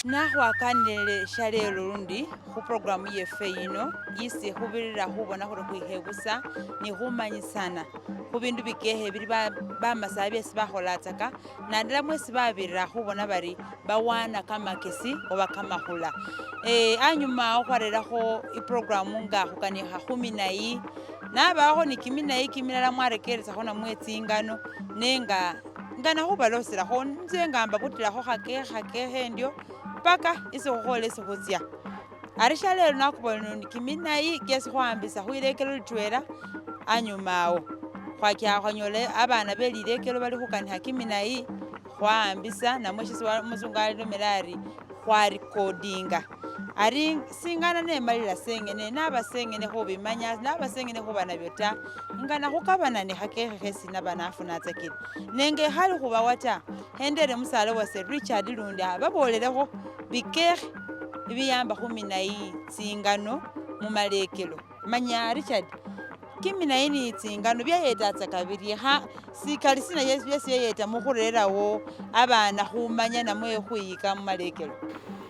Nakhwakanile shalelo lundi khuprogramu yeffe yino isi khubirira khubona khuri khwikhebusa ni khumanyisana khubindu bikekhe bili bamasaba byesi bakholatsaka nadala mwesi babirira khubona bari bawana kamakesi oba kamakhula. Anyuma awo khwarerakho iprogramu nga khukanikha khuminayi, nabakho ni kiminayi kimilala mwarekeresakho namwe tsingano nenga ngana khubaloselakho nze nga mbabutilakho khakekhe khakekhe endyo paka isi khukhola isi khutsya. Ari shalelo nakubolele ndi kiminayi kyesi khuwambisa khwilekelo litwela anyuma awo khwakya khwanyola abana be lilekelo bali khukanikha kiminayi khwawambisa namwe shesi umuzungu alomele ari khwarecordinga. Ari singana nemalila sengene naba sengene khubimanya naba sengene khuba nabyo ta ngana khukabana ne khakekhe khesi naba nafunatsakile. Nenga ekhali khubawa ta khendere musale wase Richard lundi ababolelekho bikekhe biyamba khuminayi tsingano mumalekelo. Manya Richard, kiminayi ni tsingano byayetatsaka birye kha sikali sina byesi byayeta mukhurerawo abana khumanya namwe khwiyika mumalekelo?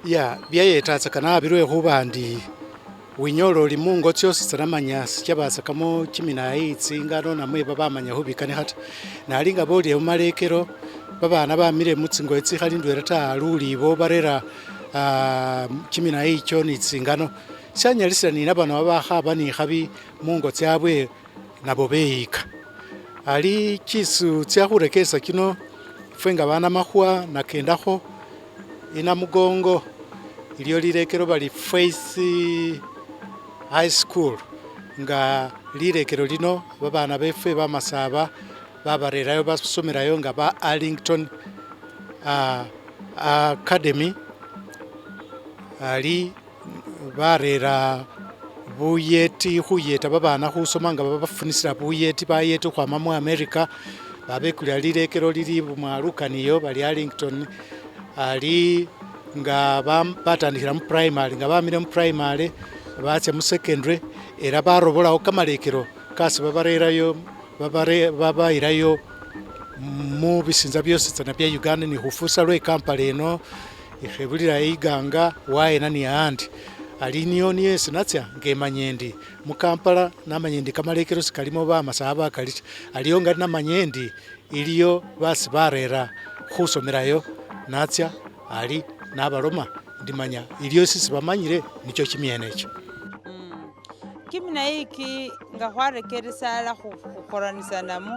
Ya byayetatsaka nabi lwekhuba ndi winyola oli mungo tsyosi tsanamanya sichabatsakamo kiminayi tsingano namwe babamanya khubikanikha ta. Nali nga bolile mumalekelo babana bamile mutsingoye tsikhali ndwela ta lulibo barera kiminayi ikyo ni tsingano syanyalisila ni nabano babakhaba ni khabi mungo tsyabwe nabo beyika. Ali chisu tsya khurekeresa kino fwe nga banamakhwa nakendakho inamugongo iliyo lilekelo bali Faith High School nga lilekelo lino babana befwe bamasaba babarerayo basomelayo nga ba Arlington Academy ali barera buyeti khuyeta babana khusoma nga babafunisila buyeti bayeti khukhwama mu America babekulila lilekelo lili mwalukaniyo bali Arlington ali nga batandikhila mu primary nga bamile mu primary batsa mu secondary era barobolawo kamalekelo kasi babarerayo babayilayo mu bisinza byositsana bya Uganda ni khufusa lwe Kampala eno ikhebulila Iganga wayena ni ahandi. Ali niyo niyo esi natsya ngemanya endi mu Kampala namanya endi kamalekelo sikalimo bamasaba bakali ta, aliyo nga namanya endi iliyo basi barera khusomelayo natsya ali nabaloma ndimanya iliyo isi bamanyile nicho kimyene ekyo. Kiminayi iki nga khwarekeresa ala khukhoranisanamu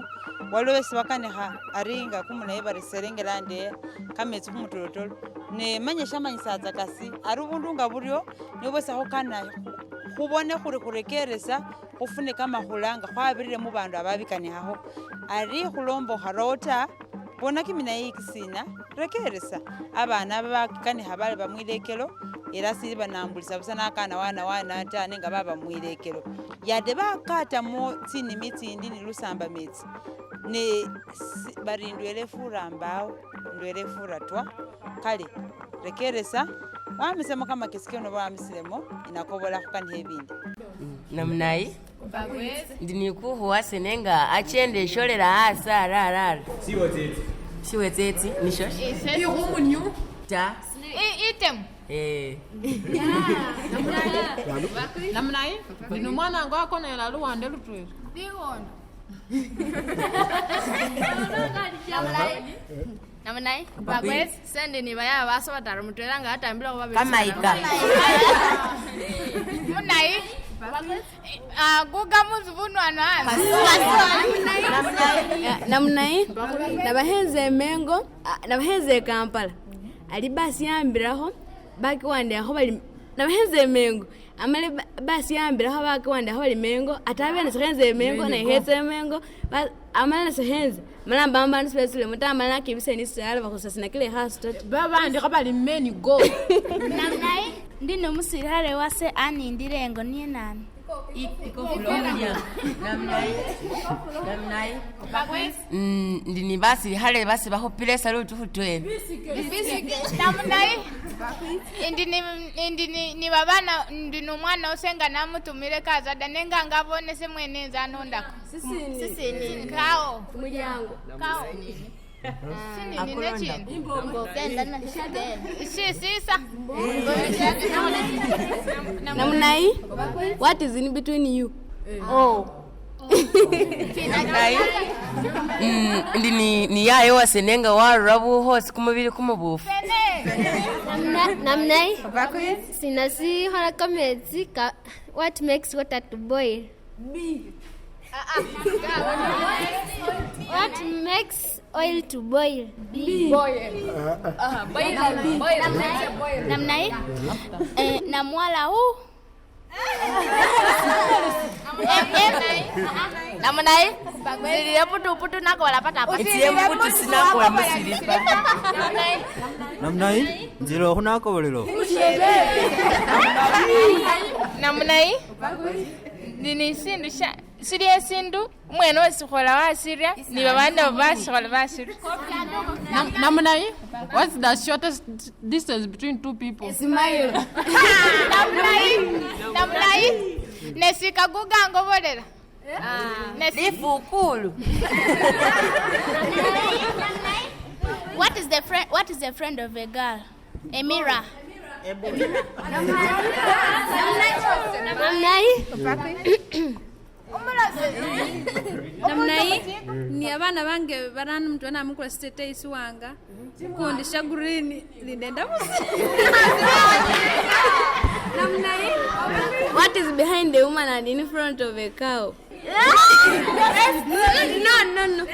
waliwo besi bakanikha ari nga kumunayi bari serengela andeya kametsi khumutolotolo nemanya shamanyisatsa kasi ari ubundu nga buryo nibwo bwesi khukana khubone khuri khurekeresa khufune kamakhula nga khwabirire mubandu ababikanikhakho ari khulomba okharowo ta bona kiminayi iki sina rekeresa abana babakanikha bali bamwilekelo era sili banambulisa busa nakana wana wana ta nenga baba mwilekelo yade bakatamo tsinimi tsindi ni lusamba metsi ne bari ndwela efura mbawo ndwela efura twa kale rekeresa wamisemo kamakesi keno wamisilemo inakobola khukanikha ebindi. Namunayi ndi nikukhu wase nenga achende esholela hasi ararara siwetsetsi nisho Ikhumunyu ta itemu. Namunayi ndino mwana wange wakonela luwande lutwela. Likhondo. Namunayi bakwesi sende ni bayaba baso bataru mutwela nga atambila khuba Kamayika. Munayi guga munzu bunwano hasi. Namunayi nabahenze emengo nabahenze ekampala ali basi yambilakho bakiwandikakho bali nabahenze emengo amale basi yambilakho bakiwandikakho bali mengo ate abene sikhenze emengo nekhetsa emengo amala nesikhenze mala mbamba bandu sibetsulemo ta amala nakibisa nisala bakhusasina khasi ta. Babandikho bali many go. Namunayi ndine omusilikhale wase anindile engo niye nani. Ikofula omulyango. Namunayi. Namunayi. Ndi ni basilikhale basi bakhupile esaluti khutwela. Namunayi. Indi ni indi ni ni babana ndi numwana usenga namutumile kazada nenga ngabone se mwene nza anondako. Sisini. Kao. Mulyango. Kao. Sinini nechini. Shisisa. Namunayi. What is in between you? Oh. Namunayi. Ndi ni ni yayo wase nenga warura bukhosi kumubili kumubufu. Namnayi. Sina sikhola kametsi ka what makes water to boil? B. What makes oil to boil? B. Namnayi. Namwala huu. Namunayi. Zilile putu putu nakola pata. Itiye mputu sinakola musilipa. Namunayi nzila khunakobolelo. Namunayi. Ndini sindu sha sili esindu umwene wesikhola wasirya ni babana basikhola basirya. Namunayi, what's the shortest distance between two people? Smile. Namunayi. Namunayi. Nesikaguga ngobolela. Lifukulu. What is the friend what is the friend of a girl? A mirror. Namunayi. Namunayi ni abana bange barano mutwe namukula siteteyi wanga kundi sha green lindenda busa. Namunayi. What is behind the woman and in front of a cow? No, no, no.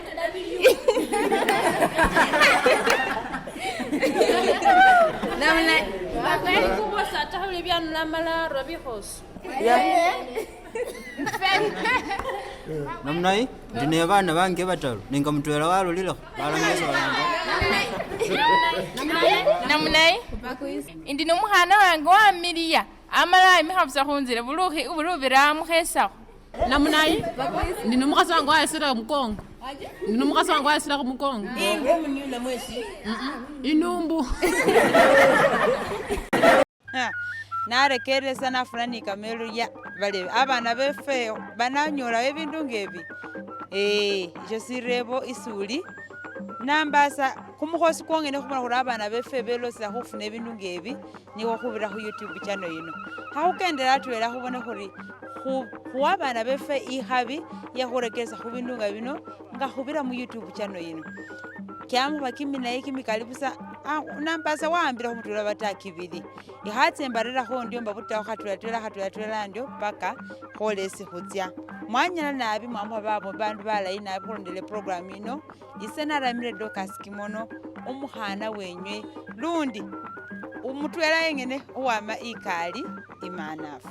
Namunayi. Kubosa atakhule byanula malaro bikhosi. Namunayi ndi ne babana bange bataru nenga mutwela walolilekho balongesa balanga. Namunayi. Indi nomukhana wange wamiliya amala ayimikha busa khunzila bulukhi bulubira amukhesakho. Namunayi. Ndi nomukhasi wange wayesela mukongo. Ndi nomukhasi wange wayesela khumukongo. Inumbu. Narekeresa nafuna ni kamelo ya bale abana befe bananyolayo ebindu ngebi. Isyo sirebo isuli nambasa kumukhosi kwongene khubona khuri abana befe belosela khufuna ebindu ngebi niwo khubira khu YouTube channel yino. Khakhukendela atwela khubone khuri khuwa abana befe ikhabi yekhurekeresa khubindu nga bino nga khubira mu YouTube channel yino. Kyamukhuba kiminayi kimikali busa nambasa wahambile khumutwela bata kibili ikhatsembarerakho ndyo mba butakho khatwelatwela khatwelatwela ndyo paka khola esi khutsya. Mwanyala nabi mwamukha babo bandu balayi nabi khulondela eprogram ino ise naramile Dorcas Kimono omukhana wenywe lundi umutwela yengene uwama ikali imanafu.